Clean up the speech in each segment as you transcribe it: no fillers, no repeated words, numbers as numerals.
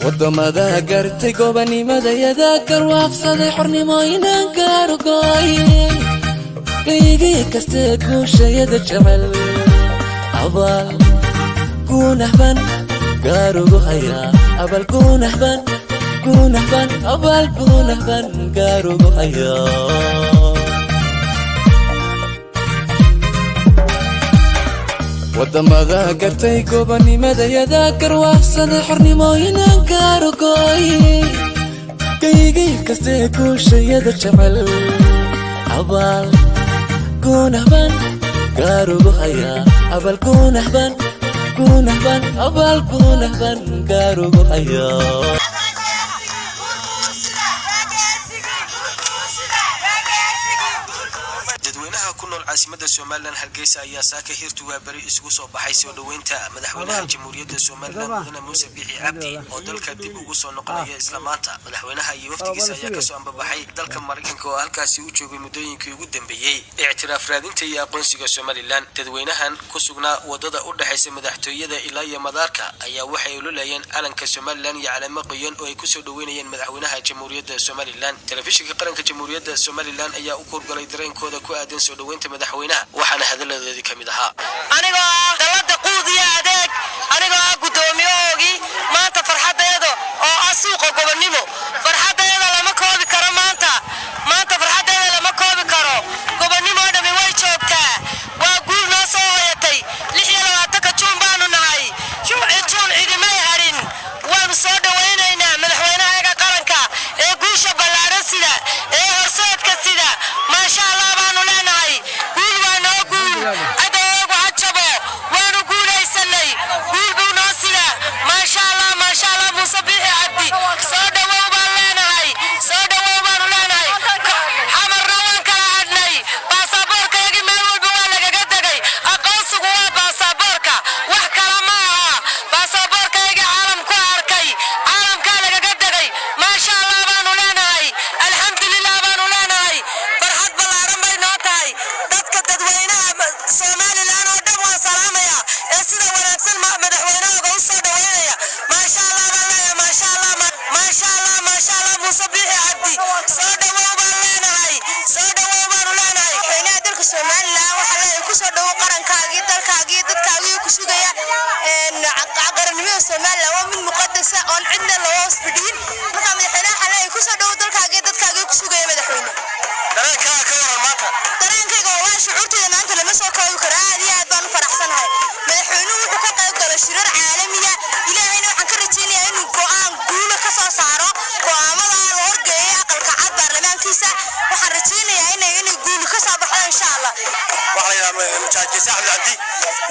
Wadamada gartay gobanimadayada, garwaaqsaday xornimo inaan gaargoy, kaygii kastee guushayada jecel, abaal guunahban gaarugu hayaa, abaal guunahban, guunahban, abaal guunahban gaarugu hayaa. Wadamada gartay gobanimadayada, garwaaqsaday xornimo inaan gaargoy, kaygii kastee guushayada jecel, abaal guunahban gaarugu hayaa, abaal guunahban, guunahban, abaal guunahban gaarugu hayaa. Dadweynaha ku nool caasimadda Somaliland Hargeysa ayaa saaka hirtu waaberi isugu soo baxay soo dhoweynta madaxweynaha Jamhuuriyadda Somaliland, Mudane Muuse Bixi Cabdi, oo dalka dib ugu soo noqonaya isla maanta. Madaxweynaha iyo wafdigiisa ayaa kasoo ambabaxay dalka Maraykanka oo halkaasi u joogay muddooyinkii ugu dambeeyey ictiraaf raadinta iyo aqoonsiga Somaliland. Dadweynahan ku sugnaa wadada u dhexaysa madaxtooyada ilaa iyo madaarka ayaa waxay ololayeen calanka Somaliland iyo caleemo qoyan oo ay kusoo dhoweynayeen madaxweynaha Jamhuuriyadda Somaliland. Telefishinka Qaranka Jamhuuriyadda Somaliland ayaa u kuurgalay dareenkooda ku aadan soo dhoweynta madaxweynaha, waxaana hadalladoodii ka mid ahaa: Anigoo ah dallada Quudiya Adeeg, anigoo ah guddoomiyahoogii, maanta farxaddeeda oo ah suuqa Gobonnimo, farxaddeeda lama koobi karo. Maanta farxaddeeda lama koobi karo. Gobonnimo oo dhammi way joogtaa. Waa guul noo soo hoyatay. 26-ka Juun baanu nahay. Juun cidimay hadhin. Waanu soo dhowaynaynaa madaxweynahayaga qaranka ee guusha ballaadhan sida ee horseedka sida. Maasha Allah baanu leenahay. Guul waa noo guul. Cadowoogu ha jabo. Waanu guulaysanay. Guul buu noo sida. Maasha Allah, maasha Allah. Muuse Biixi Cabdi, soo dhowow baan leenahay, soo dhowow baanu leenahay. Xamarna waan kala hadhnay. Baasaboorkayagii meel walba waa lagaga degay. Aqoonsigu waa baasaboorka, wax kale ma aha. Baasaboorkaygii caalamku arkay, caalamkaa lagaga degay. Maasha Allah baanu leenahay, alxamdulilah baanu leenahay. Farxad ballaaran bay noo tahay. Dadka dadweynaha Somaliland oo dhan waan salaamaya ee sida wanaagsan madaxweynahooga u soo dhaweynaya. Maasha Allah baan leeyahay. Maasha Allah, maasha Allah, maasha Allah. Muuse Biixi Cabdi, soo dhawow baan leenahay, soo dhawow baanu leenahay. Madaxweynaha dalka Somaliland waxaa leeyahay: ku soo dhawow qarankaagii, dalkaagii, dadkaagii ku sugaya. Qarannimada Somaliland waa mid muqadasa oon cidna loo hoos fadhiyin. Marka madaxweynaha waxaa leeyahay: ku soo dhawow dalkaagii, dadkaagii ku sugaya, madaxweyne. Dareenkaaga ka waran maanta? Dareenkayga, wallahi, shucuurtayda maanta lama soo koobi karo. Aad iyo aad baan u faraxsanahay. Madaxweynuhu wuxuu ka qayb galay shirar caalamiya. Ilaahayna waxaan ka rajaynayaa inuu go'aan guula ka soo saaro go'aamada la horgeeyay Aqalka Cad baarlamaankiisa. Waxaan rajaynayaa inay guuli ka soo baxdo, insha Allah. Waxaa la yidhaha Mujaajise Axmed Cabdi.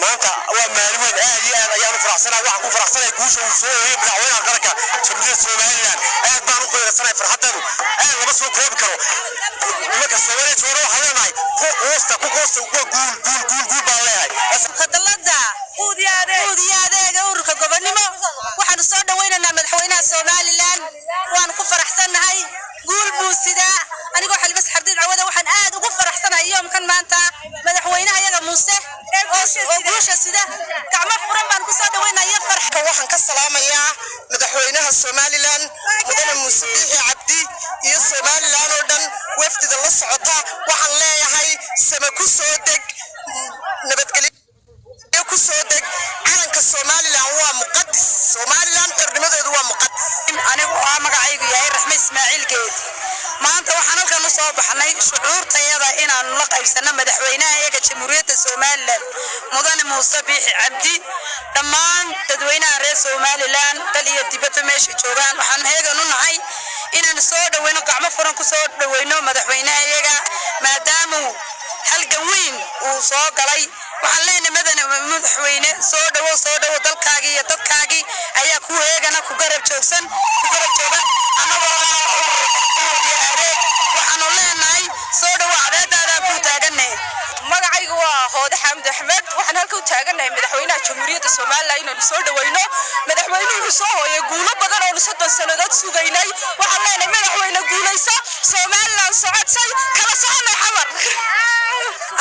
Maanta waa maalin weyn. Aad iyo aad ayaan u faraxsanahay. Waxaan ku faraxsanahay guusha uu soo hooyay madaxweynaha qaranka Jamhuuriyadda Somaliland. Aad baan u qiirasanahay. Farxaddeedu aad lama soo koobi karo. Nimanka Soomaaliya jooga waxaan leenahay: ku quusta, ku quusta. Waa guul, guul, guul, guul baan leeyahay. Dalada Quudiya Adeega, ururka Gobonnimo, waxaanu soo dhawaynaynaa madaxweynaha Somaliland. Waanu ku faraxsannahay. Guul buu sidaa. Anigoo Xalibas Xardiid Cawada, waxaan aad ugu faraxsanahay yoomkan maanta madaxweynaha iyaga Muuse oo guusha sida. Gacmo furan baan ku soo dhawaynaya farx. Waxaan ka salaamayaa madaxweynaha Somaliland, Mudane Muuse Biixi Cabdi, iyo Somaliland oo dhan wafdida la socota. Waxaan leeyahay: sama ku soo deg, nabadgelyo ku soo deg. Calanka Somaliland waa muqadis. Somaliland xornimadeedu waa muqadis. Anigu oo magacaygu yahay Raxme Ismaaciil Geed, maanta waxaan halkan u soo baxnay shucuurtayada inaanu la qaybsanno madaxweynaha iyaga Jamhuuriyadda Somaliland, Mudane Muuse Biixi Cabdi. Dhammaan dadweynaha reer Somaliland, dal iyo dibadda meesha joogaan, waxaan heegan u nahay inaanu soo dhaweyno, gacmo furan ku soo dhaweyno madaxweynaha iyaga, maadaamuu halgan weyn uu soo galay. Waxaan leenahay: madane madaxweyne, soo dhawow, soo dhawow. Dalkaagii iyo dadkaagii ayaa ku heegana, ku garab joogsan, ku garab jooga. Annagoo ah Adeeg, waxaanu leenahay: soo dhawow, cadeedaadaan kuu taagannahay. Magacaygu waa Hoode Xaamud Axmed. Waxaan halka u taagannahay madaxweynaha Jamhuuriyadda Somaliland inaanu soo dhaweyno. Madaxweynuhu soo hooyay guulo badan oonu 30 sannadood sugaynay. Waxaan leenahay: madaxweyne, guulayso. Somaliland socodsay, kala soconay Xamar.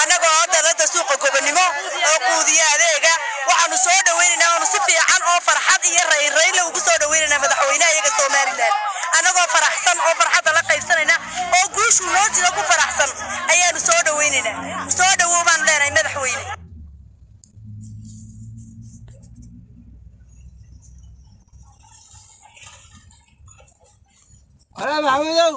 Annagoo dalada suuqa Gobonnimo oo Quudiya Adeega, waxaanu soo dhaweynaynaa, oonu si fiican oo farxad iyo raynraynle ugu soo dhaweynaynaa madaxweynaha. Guurtida ku faraxsan ayaanu soo dhawaynaynaa. Soo dhawow baanu leenahay, madaxweyne. Wala Maxamudow.